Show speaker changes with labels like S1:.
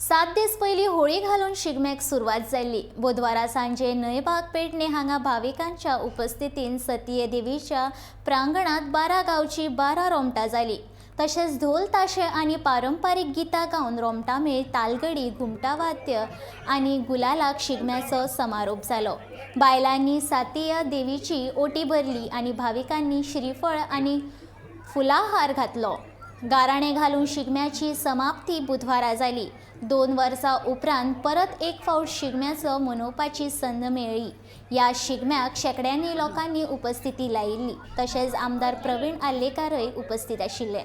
S1: 7 दीस पयलीं होळी घालून शिगम्याक सुरवात जाल्ली. बुधवारा सांजे न्हंयबाग पेडणे हांगा भाविकांच्या उपस्थितीन सतीय देवीच्या प्रांगणात 12 गांवची 12 रोमटां जाली. तशेंच ढोल ताशे आनी पारंपारीक गितां गावन रोमटामेळ, तालगडी, घुमटां वाद्य आनी गुलालाक शिगम्याचो समारोप जालो. बायलांनी सातीय देवीची ओटी भरली आनी भाविकांनी श्रीफळ आनी फुलाहार घातलो. गाराणे घालून शिगम्याची समाप्ती बुधवारा जाली. 2 वर्सां उपरांत परत एक फावट शिगम्याचो मनोवपाची संद मेळ्ळी. ह्या शिगम्याक शेंकड्यांनी लोकांनी उपस्थिती लायिल्ली. तशेंच आमदार प्रवीण आर्लेकारय उपस्थित आशिल्ले.